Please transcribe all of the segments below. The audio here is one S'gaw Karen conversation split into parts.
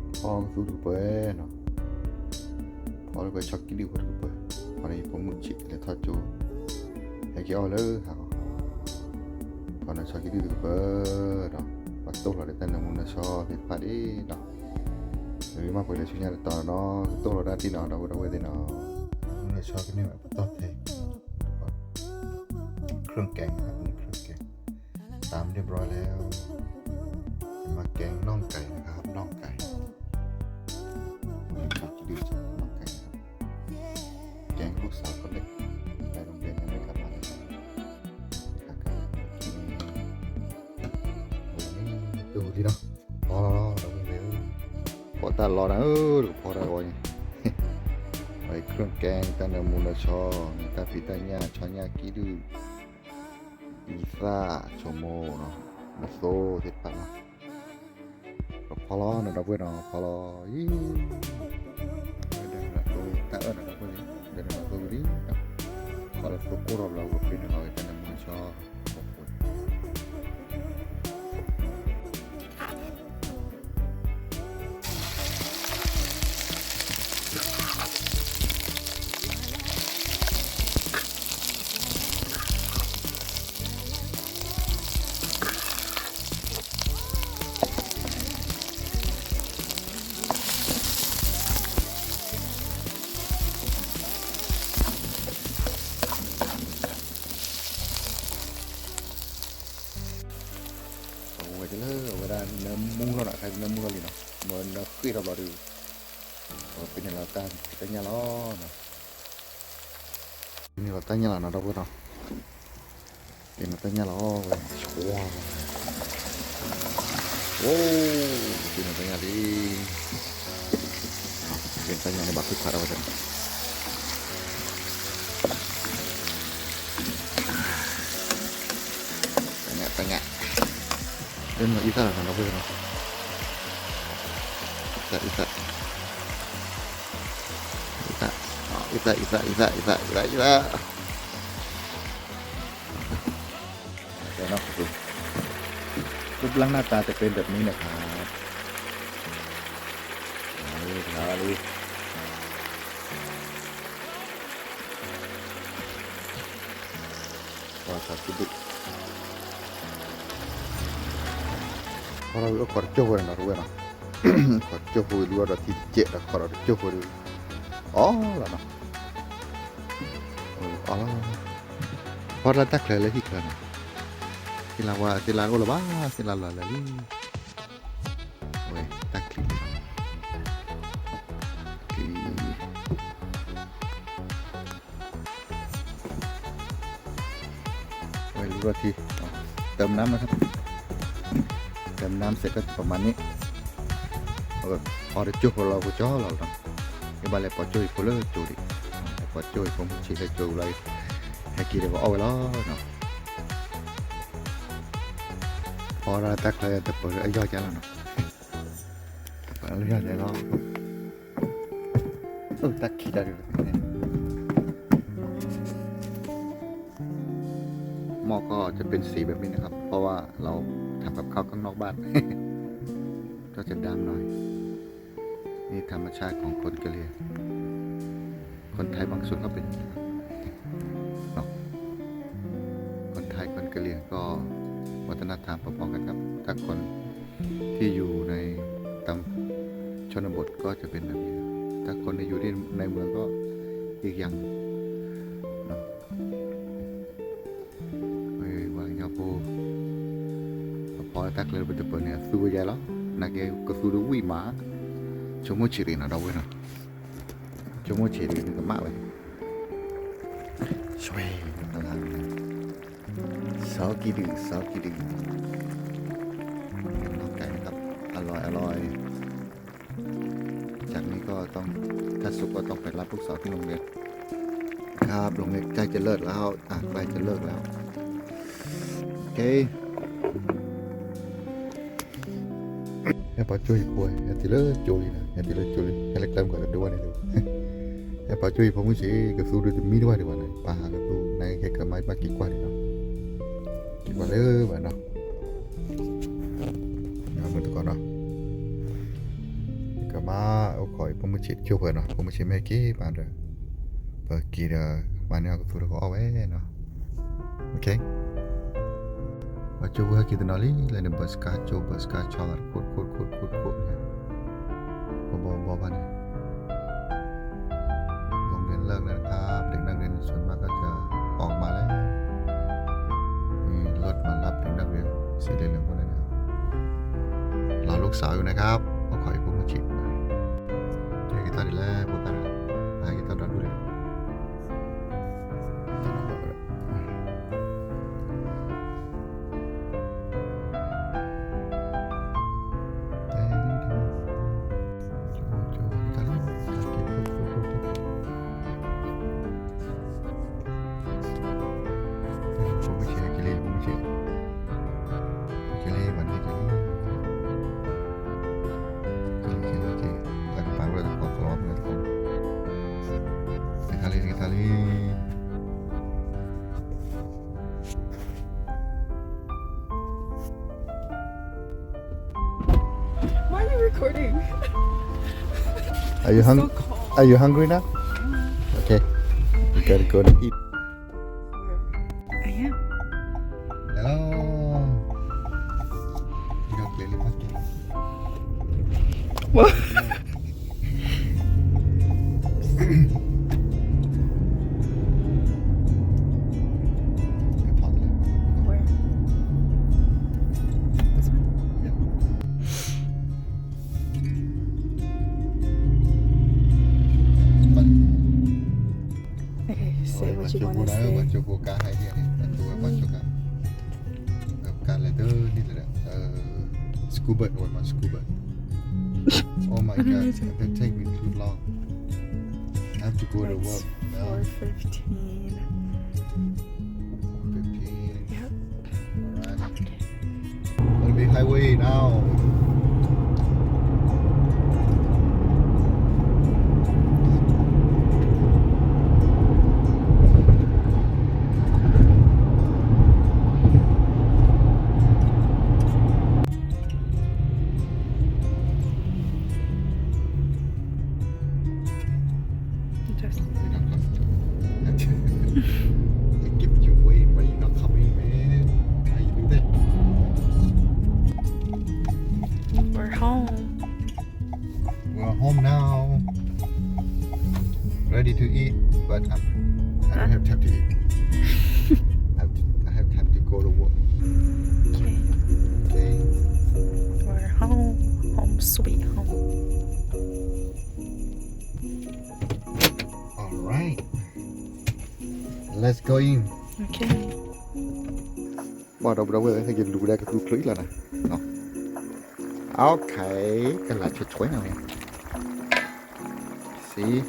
ဖီကသူတကပၤနီၤ, ဖီလၢပှဲၤဆီကံဒုၣ်ဖိတကပၤ, ဖီန့ၣ်ယဖိမုၣ်ဆံးလဲၤထီၣ်ကၠိ, ဟဲက့ၤအီၣ်လၢဟးဂီၤ, ဖီန့ၣ်ဆီကံဒုၣ်တကပၤဒီး ပှၤတိၢ်လီၤဒီးတၢ်နၢမူနၢဆှီသ့ၣ်တဖၣ်ဒၣ်နီၤ, မ့ၢ်မၤပှဲၤလၢဆူညါတတီၤနီၤ ကတိၢ်လီၤတၢ်တံၢ်နီၤ ဒီပုၢ်ဒီဝဲၢ်သ့ၣ်နီၤ, နၢဆှီကန့ၢ်ဘၣ်ပတီၢ်ထဲ เครื่องแกงครับ นี่เครื่องแกง ตามเรียบร้อยแล้ว จะมาแกงน่องไก่นะครับ น่องไก่ วันนี้จะกินน่องไก่ครับ แกงลูกสาวคนเล็ก ไปโรงเรียนยังไม่กลับมาเลยครับ อากาศ တူၢ်လံနီၤ, ဖီလီၤလီၤ ဒီပုၢ်ဝဲၢ်ဧၢ, ဖီတၢ်လီၤနၤဧၢ, တကဖီတၢ်ဂီၤန့ၣ်, ဝဲ เครื่องแกง တၢ်နၢမူနၢဆှီ, တၢ်ဖံးတၢ်ညၣ် ဆီညၣ်ကံဒုၣ်, အံသၣ် ဆိမိၣ်နီၤ, မသိသ့ၣ်တဖၣ်နီၤ, ဒီးဖီလီၤနီၤ ဒီပုၢ်ဝဲၢ်နီၤ, ဖီလီၤအံၤ, ဒီးနသိတၢ်အၢၣ်နီၤ ဒီပုၢ်ဝဲၢ်န့ၣ်, ဒီးနသိဝံၤလံ, ဖီလီၤသိကိၢ်ထီၣ်ဘျီ ပပ့ၤန့ၢ်လီၤဝဲတၢ်နၢမူနၢဆှီ အဝဲလၢအဝဲဒၣ်နၢမူထီၣ်နီၤ, ခဲအံၤနၢမူထီၣ်လံနီၤ, မ့ၢ်နၢဃ့ၢ်ထီၣ်ဘျီဒီး ပပ့ၤန့ၢ်လီၤတၢ်ဖံးတၢ်ညၣ်လီၤနီၤ, ပ့ၤန့ၢ်လီၤတၢ်ညၣ်လီၤနီၤ ဒီပုၢ်ဝဲၢ်နီၤ, ပ့ၤန့ၢ်တၢ်ညၣ်လီၤဝဲ, အိ, ပ့ၤန့ၢ်တၢ်ညၣ်လံ, ပ့ၤန့ၢ်တၢ်ညၣ်န့ၣ် ဘၣ်ဖုးဖးထီၣ်ဝဲဒၣ် တၢ်ညၣ် တၢ်ညၣ်, လၢမ့ၢ်အံသၣ်လီၤနီၤ ဒီပုၢ်ဝဲၢ်နီၤ, အံသၣ် အံသၣ် အံသၣ် အံသၣ် အံသၣ် အံသၣ် အံသၣ် รูปร่างหน้าตาจะเป็นแบบนี้นะครับ นี่ครับ นี่ ဝါသးကံဒုၣ်, ခီထီၣ်ဝံၤအိၣ်ခိးတကၠိၢ်ဖိန့ၣ်နီၤ တဝဲနီၤ, ခိးတကၠိၢ်ဖိဝံၤ လူၤအီၣ်ဒီးထံတကဲးဒီး ခိးဒီးတကၠိၢ်ဖိဒီး အီၣ်လီၤနီၤ, အီၣ်လီၤ, ဖီတၢ်တၢ်ချၢလၢဟံၣ်ချၢနီၤ, သ့ၣ်လါဝါ သ့ၣ်လါအိၣ်လၢၤဘၣ် သ့ၣ်လါလီၤလၢာ်လံ, အဝဲ တၢ်ချံလံ, ချံ ဝဲလူၤထီၣ်ထံ, เติมน้ำนะครับ เติมน้ำเสร็จก็ประมาณนี้, အီၣ်တကၠိၢ်ဖိလီၤ ကကၠီလီၤနီၤ, ယဘၣ်လဲၤပိာ်ကၠိၢ်ယဖိလၢကၠိဒံး, ပိာ်ကၠိၢ်ယဖိမုၢ်ဆံးလၢကၠိလီၤ, ဟဲက့ၤဒီးကအီၣ်ဝဲလီၤနီၤ, ဖီတၢ်တၢ်ချၢတပၢၤလၢအယီၢ်ကၢလီၤနီၤ, တပၢၤလၢယီၢ်ကၢလီၤ เออ ตะขิดอะ หม้อก็จะเป็นสีแบบนี้นะครับ เพราะว่าเราทำกับข้าวข้างนอกบ้าน ก็จะดำหน่อย นี่ธรรมชาติของคนกะเหรี่ยง คนไทยบางส่วนก็เป็นอย่างนี้ครับ เนาะ คนไทยคนกะเหรี่ยงก็วัฒนธรรมพอๆกันครับ ถ้าคนที่อยู่ในตามชนบทก็จะเป็นแบบนี้ครับ ถ้าคนที่อยู่ที่ในเมืองก็อีกอย่างเนาะ ဝဲညီဖိ အဖီတၢ်ချၢပတပၢၤန့ၣ် အသူဝဲယဲလီၤ နာ်က့ကသူတဝံၣ်မး ဆိကမိၣ်ဆံးတဂ့ၤနီၤ ဒီပုၢ်ဝဲၢ်နီၤ ဆိကမိၣ်ဆံးတဂ့ၤ နကမၣ်ဝဲ ဆွဲ အလါ စီၤကံဒုၣ် စီၤကံဒုၣ် น้องไก่นะครับ อร่อยอร่อย จากนี้ก็ต้อง ถ้าสุกก็ต้องไปรับลูกสาวที่โรงเรียน ครับ โรงเรียนใกล้จะเลิกแล้ว อ่ะ ใกล้จะเลิกแล้ว โอเค ဟဲပာ်ကၠိၢ်ယဖိ ဟဲတုၤလၢကၠိလံနီၤ ဟဲတုၤလၢကၠိလံ ဟဲလၢကျဲမုၢ်ကီးတဒိဘၣ်န့ၣ် ဟဲပာ်ကၠိၢ်ယဖိမုၢ်ဆ့ၣ် ကသူဒုးတမံတဘၣ်ဒံးဘၣ်နီၤ ပာ်ဟးကသူ နာ်က့ခဲကမၤဘၣ်က့ၤကွၢ်ဒံးနီၤ က့ၤကွၢ်လၢဘၣ်နီၤ မုၢ်တကီးနီၤ က မ့ၢ်အိၣ်ခိးအံၤ ဖိမုၣ်ဆံးတကၠိၢ်ဖဲနီၤ, ဖိမုၣ်ဆံးမ့ၢ်က့ၤမးဒီး ပက့ၤဒီး မၤန့ၢ်အီၤကသူတကအီၣ်ဝဲနီၤ. ပှၤကၠိဖိဟဲက့ၤတနီၤလံ လၢန့ၣ် ဘၢၣ်စကါကၠိ ဘၢၣ်စကါဆီ ခိၣ်ခိၣ်ခိၣ်ခိၣ်ခိၣ်န့ၣ် ဘီဘီဘီဘၣ်န့ၣ် โรงเรียนเลิกแล้วนะครับ เด็กนักเรียนส่วนมากก็จะออกมาแล้ว มีรถมารับเด็กนักเรียนสีเหลืองๆพวกนั้นนะครับ รอลูกสาวอยู่นะครับ ก็ขอให้พวกมาฉีดหน่อย เจอกันตอนนี้แล้ว พวกกันนะ หากินตอนดอนดูเลย Why are you recording? Are you It's hung- so cold. Are you hungry now? Okay. You gotta go to eat. Where? I am. Hello. What? Where? This one? Yeah. Okay, say what you wanna say. School bus, what about school bus? Oh my God, that take me too long. I have to go to work now. It's four fifteen. Four fifteen. Yep. All right. Gonna be highway now. Just I give you away, but you're not coming, man. How you do that? We're home. We're home now. Ready to eat, but I'm, I don't have time to eat. I have to, I have time to go to work. Okay. Okay. We're home. Home sweet home. All right. Let's go in. Okay. ဘၣ်ဒီပုၢ်ဒီဝဲၢ် ဟဲက့ၤလူၤဒီးကသူချၢအံၤလီၤနၤ. Okay, ကလၤဆွဲဆွဲနၤန့ၣ် စံး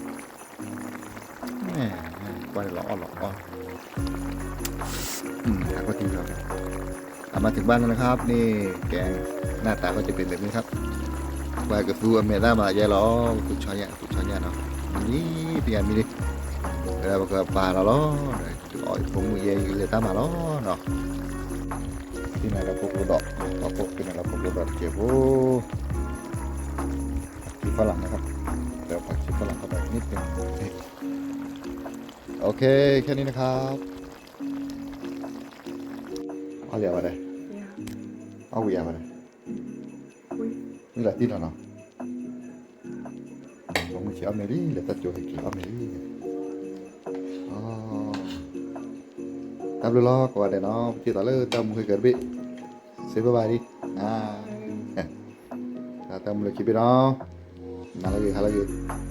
ကွၢ်လီၤအီၣ်လီၤအီၣ် อืม แล้วก็ตีเราครับ เอามาถึงบ้านแล้วนะครับ นี่แกงหน้าตาก็จะเป็นแบบนี้ครับ ဝဲကသူအမဲာ်တၢ်မၤယဲလီၤ ကသူဆီညၣ် ကသူဆီညၣ်နီၤ မံၤလံ ပယၤမံၤလံ ဝဲဒၣ်ပကပာ်လီၤလီၤ အီၣ်ဖိမုၣ်ယဲအံၤလဲၤတၢ်မၤလီၤနီၤ သ့ၣ်နၤဒီးဖိကျိဒီး ပှၤဖိသ့ၣ်နၤဒီးဖိကျိဒီးတကဲၢ်ဖိ ผักชีฝรั่งนะครับ เดี๋ยวผักชีฝรั่งเข้าไปนิดนึง โอเค แค่นี้นะครับ အီၣ်လံဝဲဒၣ် အီၣ်ဝံၤဝဲဒၣ် မ့ၢ်လီၤတံၢ်နီၤနီၤ မုၢ်ဆံးအီၣ်မ့ၤလံ လဲၤတၢ်ကၠိဟဲက့ၤအီၣ်မ့ၤလံ တၢ်ဘျုးလီၤ ကိးဂၤဒဲးနီၤ ပထံၣ်သးလၢတၢ်မူဟဲကၢၤတဘ့ၣ် စ့ဘၣ်ဘၣ်ဒံး တၢ်မူလၢခံဘ့ၣ်နီၤ နၤလၢဂ့ၤ ဟါလၢဂ့ၤ